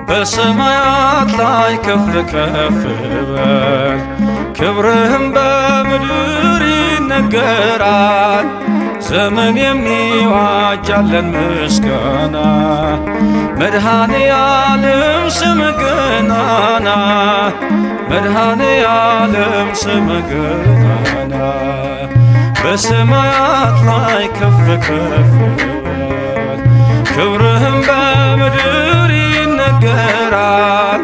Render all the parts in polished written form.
በሰማያት ላይ ከፍ ከፍ በል፣ ክብርህም በምድር ይነገራል። ዘመን የሚዋጃለን ምስጋና፣ መድኃኔ ዓለም ስም ገናና፣ መድኃኔ ዓለም ስም ገናና። በሰማያት ላይ ከፍ ከፍ በል፣ ክብርህም በምድር ይነገራል።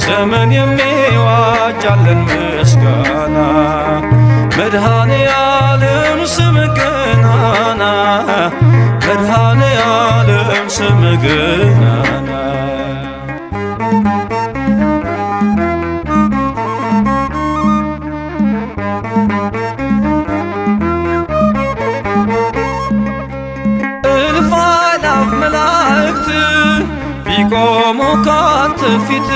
ዘመን የሚዋጃለን ምስጋና፣ መድኃኔ ዓለም ስም ገናና፣ መድኃኔ ዓለም ስም ገናና። እልፍ አእላፍ መላእክት ቢቆሙ ካንተ ፊት፣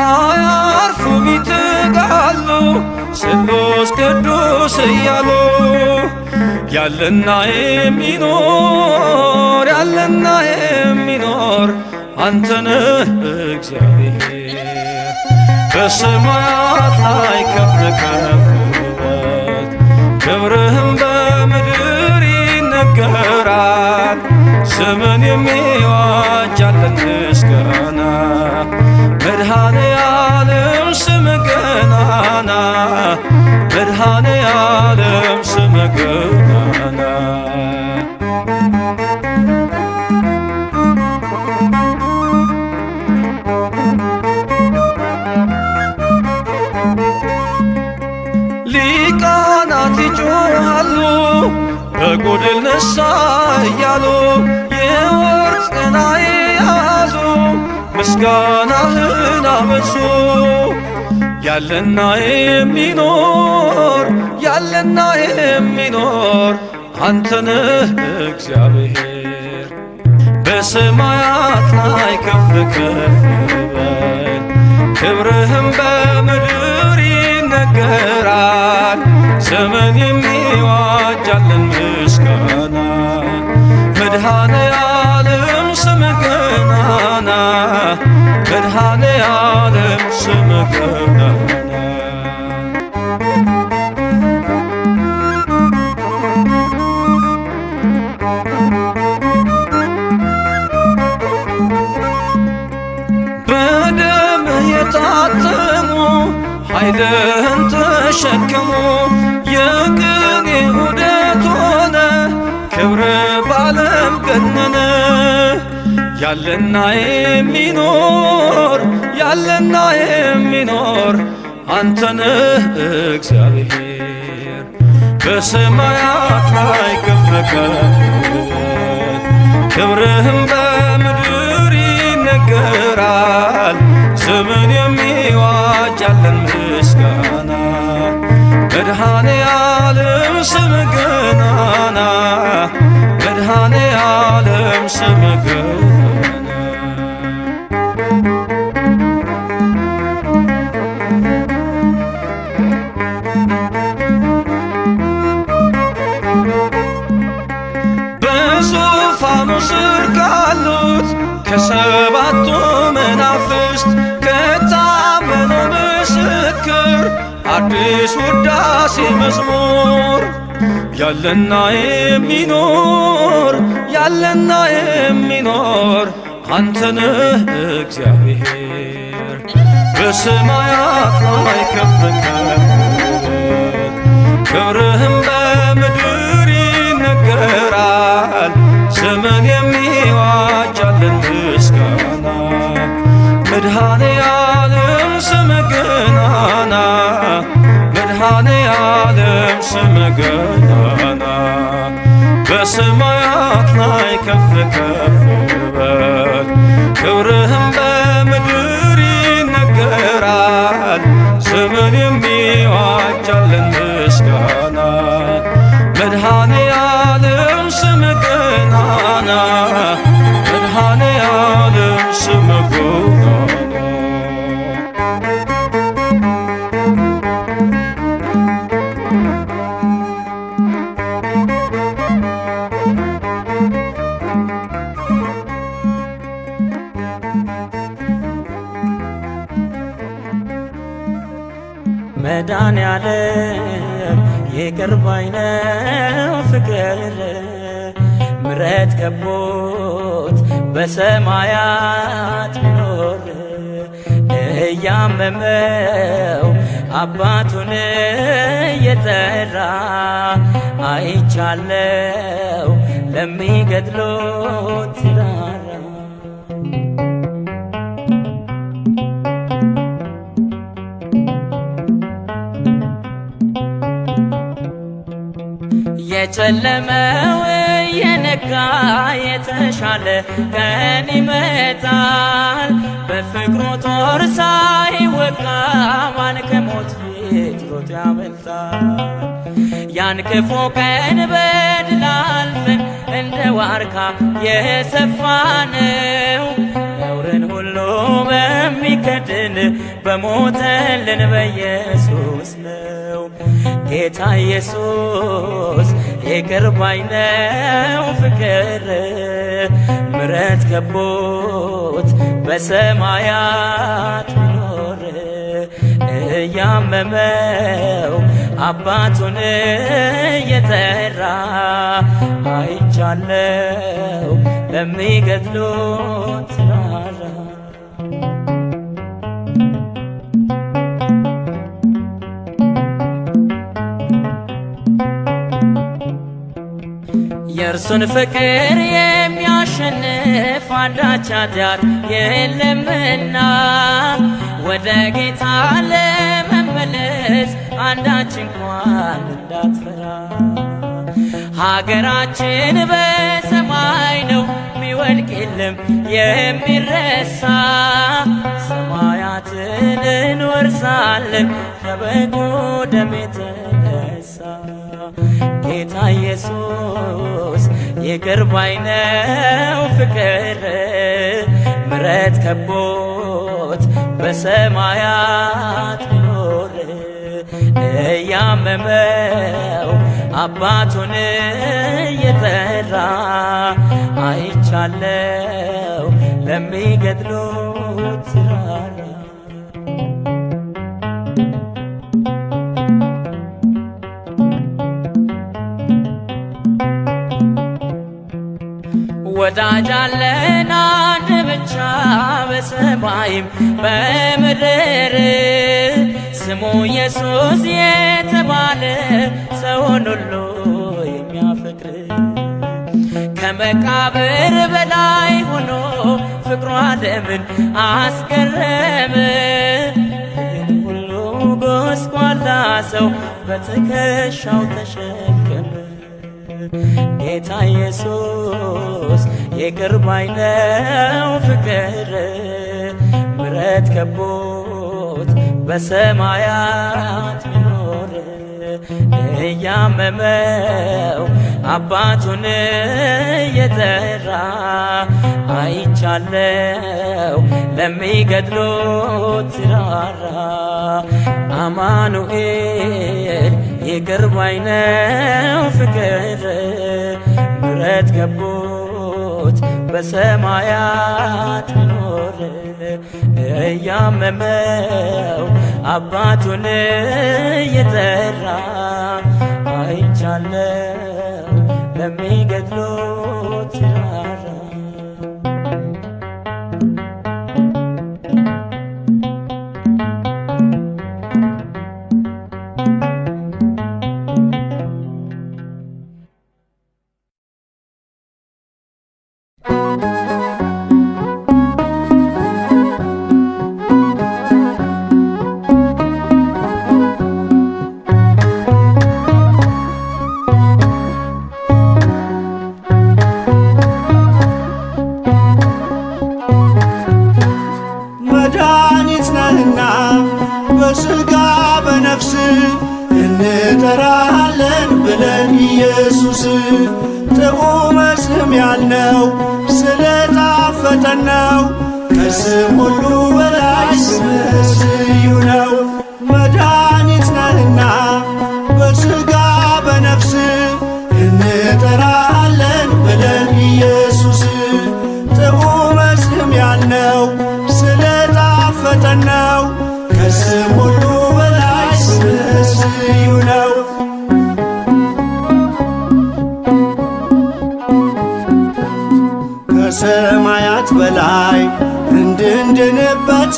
አያርፉም ይተጋሉ ስሉስ ቅዱስ እያሉ። ያለና የሚኖር፣ ያለና የሚኖር፣ አንተ ነህ እግዚአብሔር። በሰማያት ላይ ከፍ ከፍ በል፣ ክብርህም በምድር ይነገራል። ዘመን የሚዋጃለን ምስጋና፣ መድኃኔ ዓለም ስም ገናና፣ መድኃኔ ዓለም ስም ገናና። ሊቃናት ይጮኻሉ በጎድል ነሳ እያሉ፣ የወርቅ ጽና የያዙ ምስጋናህን አበዙ። ያለና የሚኖር፣ ያለና የሚኖር፣ አንተ ነህ እግዚአብሔር። በሰማያት ላይ ከፍ ከፍ በል፣ ክብርህም በምድር ይነገራል። ዘመን የሚዋጃለን ምስጋና፣ መድኃኔ ዓለም ስም ገናና፣ መድኃኔ ዓለም ስም ገናና። በደምህ የታተሙ ኃይልህን ተሸክሙ፣ የቅኔ ዑደት ሆነ ክብር ባለም ገነነ። ያለና የሚኖር፣ ያለና የሚኖር፣ አንተ ነህ እግዚአብሔር። በሰማያት ላይ ከፍ ከፍ በል፣ ክብርህም በምድር ይነገራል። ዘመን የሚዋጃለን ምስጋና፣ መድኃኔ ዓለም ስም ገናና፣ መድኃኔ ዓለም ስም ገናና። በዙፋኑ ስር ካሉት ከሰባቱ መናፍስት፣ ከታመነው ምስክር አዲስ ውዳሴ መዝሙር። ያለና የሚኖር፣ ያለና የሚኖር፣ አንተ ነህ እግዚአብሔር። በሰማያት ላይ ከፍ ከፍ በል፣ ክብርህም በምድር ይነገራል። ዘመን የሚዋጃለን ምስጋና፣ መድኃኔ ዓለም ስም ገናና፣ መድኃኔ ዓለም ስም ገናና። በሰማያት ላይ ከፍ ከፍ በል፣ ክብርህም በምድር ይነገራል። ዘመን የሚዋጃለን ምስጋና፣ ይቅር ባይ ነው ፍቅር ምረት ከቦት በሰማያት ቢኖር እያመመው አባቱን እየጠራ አይቻለው ለሚገድሉት ሲራራ። የጨለመው የነጋ የተሻለ ቀን ይመጣል። በፍቅሩ ጦር ሳይወጋ ማን ከሞት ፊት ሮጦ ያመልጣል? ያን ክፉ ቀን በድል አልፈን እንደ ዋርካ የሰፋነው ነውርን ሁሉ በሚከድን በሞተልን በኢየሱስ ነው። ጌታ ኢየሱስ ይቅር ባይ ነው ፍቅር ምረት ከቦት በሰማያት ቢኖር እያመመው አባቱን እየጠራ አይቻለው ለሚገድሉት ሲራራ። የእርሱን ፍቅር የሚያሸንፍ አንዳች ኃጢአት የለምና ወደ ጌታ ለመመለስ አንዳች እንኳን እንዳትፈራ። ሀገራችን በሰማይ ነው ሚወድቅ የለም የሚረሳ ሰማያትን እንወርሳለን ከበጉ ደም የተነሳ። ጌታ ኢየሱስ ይቅር ባይ ነው ፍቅር ምረት ከቦት በሰማያት ቢኖር እያመመው አባቱን እየጠራ አይቻለው ለሚገድሉት ሲራራ። ወዳጅ አለን አንድ ብቻ በሰማይም በምድር ስሙ ኢየሱስ የተባለ ሰውን ሁሉ የሚያፈቅር ከመቃብር በላይ ሆኖ ፍቅሩ ዓለምን አስገረመ። ይህን ሁሉ ጎስቋላ ሰው በትከሻው ተሸከመ። ጌታ ኢየሱስ ይቅር ባይ ነው ፍቅር ምረት ከቦት በሰማያት ቢኖር እያመመው አባቱን እየጠራ አይቻለው ለሚገድሉት ሲራራ። አማኑኤል ይቅር ባይ ነው ፍቅር ምረት ከቦት በሰማያት ቢኖር እያመመው አባቱን እየጠራ አይቻለው ለሚገድሉት ሲራራ። መድኃኒት ነህና በሥጋ በነፍስ እንጠራሃለን ብለን ኢየሱስ ጥዑመ ስም ያልነው ስለ ጣፈጠን ነው። ከስም ሁሉ በላይ ስምህ ስዩ ነው። መድኃኒት ነህና በሥጋ በነፍስ እንጠራሃለን ብለን ኢየሱስ ጥዑመ ስም ያልነው ስለ ጣፈጠን ነው። ከስም ሁሉ በላይ ስምህ ስዩ ነው። በላይ እንድንድንበት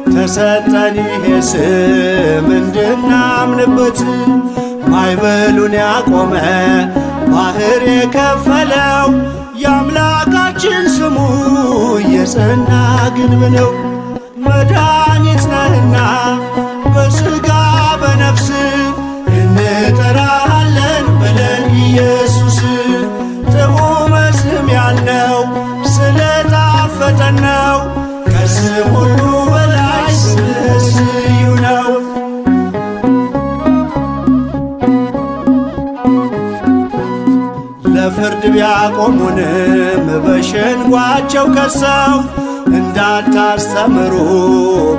ተሰጠን ይሄ ስም እንድናምንበት። ማዕበሉን ያቆመ ባህር የከፈለው የአምላካችን ስሙ የጸና ግንብ ነው። መድኃኒት ነህና በሥጋ በነፍስ እንጠራሃለን ብለን ኢየሱስ። ጥዑመ ስም ያልነው ስለጣፈጠን ነው። ከስም ሁሉ በላይ ስምህ ልዩ ነው። ለፍርድ ቢያቆሙንም በሸንጓቸው ከሰው እንዳታስተምሩ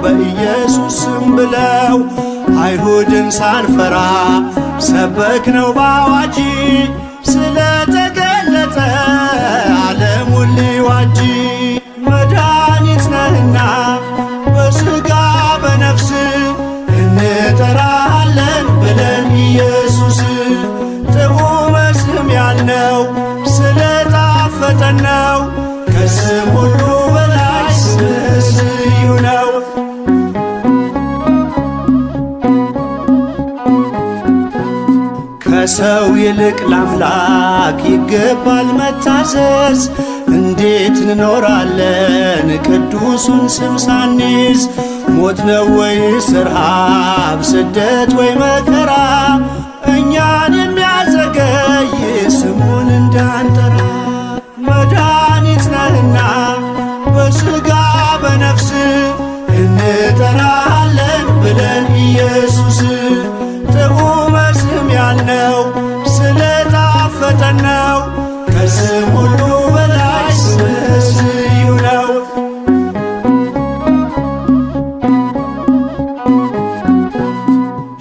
በኢየሱስ ስም ብለው አይሁድን ሳንፈራ ሰበክነው ባዋጂ ስለተገለጠ ዓለሙን ሊዋጅ። መድኃኒት ነህና በሥጋ በነፍስ እንጠራሃለን ብለን ኢየሱስ። ጥዑመ ስም ያልነው ስለጣፈጠን ነው። ከስም ሁሉ በላይ ስምህ ልዩ ነው። ከሰው ይልቅ ለአምላክ ይገባል መታዘዝ። እንዴት እንኖራለን ቅዱሱን ስም ሳንይዝ? ሞት ነው ወይስ ረሃብ፣ ስደት ወይ መከራ እኛን የሚያዘገይ ስሙን እንዳንጠራ? መድኃኒት ነህና በሥጋ በነፍስ እንጠራሃለን ብለን ኢየሱስ። ጥዑመ ስም ያልነው ስለጣፈጠን ነው። ከስም ሁሉ በላይ ስምህ ልዩ ነው።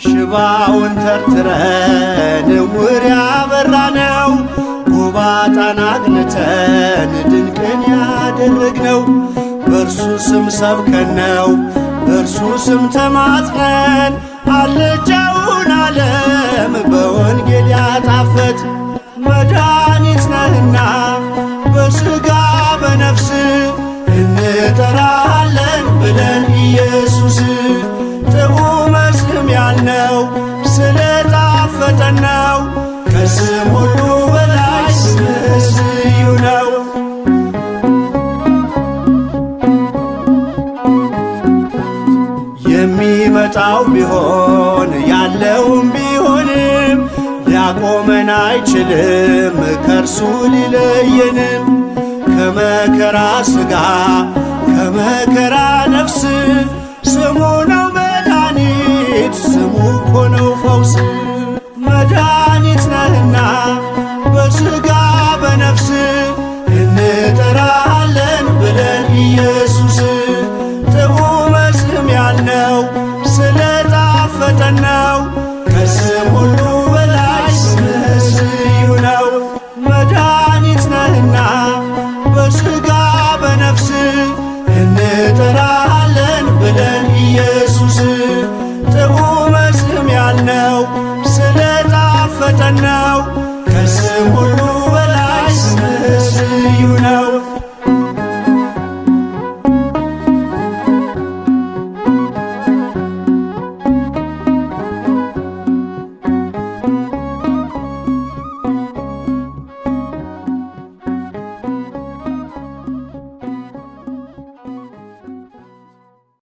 ሽባውን ተርትረን ዕውር ያበራነው ጎባጣን አቅንተን ድንቅን ያደረግነው በእርሱ ስም ሰብከን ነው በእርሱ ስም ተማጽነን አልጫውን ዓለም በወንጌል ያጣፈጥ። መድኃኒት ነህና በሥጋ በነፍስ እንጠራሃለን ብለን ኢየሱስ። ጥዑመ ስም ያልነው ስለጣፈጠን ነው። ከስም ሁሉ በላይ ስምህ ልዩ ነው። የሚመጣው ቢሆን ያለውም ቢሆንም ሊያቆመን አይችልም ከእርሱ ሊለየንም። ከመከራ ሥጋ ከመከራ ነፍስ ስሙ ነው መድኃኒት ስሙ እኮ ነው ፈውስ። መድኃኒት ነህና በሥጋ በነፍስ እንጠራሃለን ብለን ኢየሱስ። ጥዑመ ስም ያልነው ስለጣፈጠን ነው። ከስም ሁሉ በላይ ስምህ ልዩ ነው። መድኃኒት ነህና በሥጋ በነፍስ እንጠራሃለን ብለን ኢየሱስ። ጥዑመ ስም ያልነው ስለጣፈጠን ነው። ከስም ሁሉ በላይ ስምህ ልዩ ነው።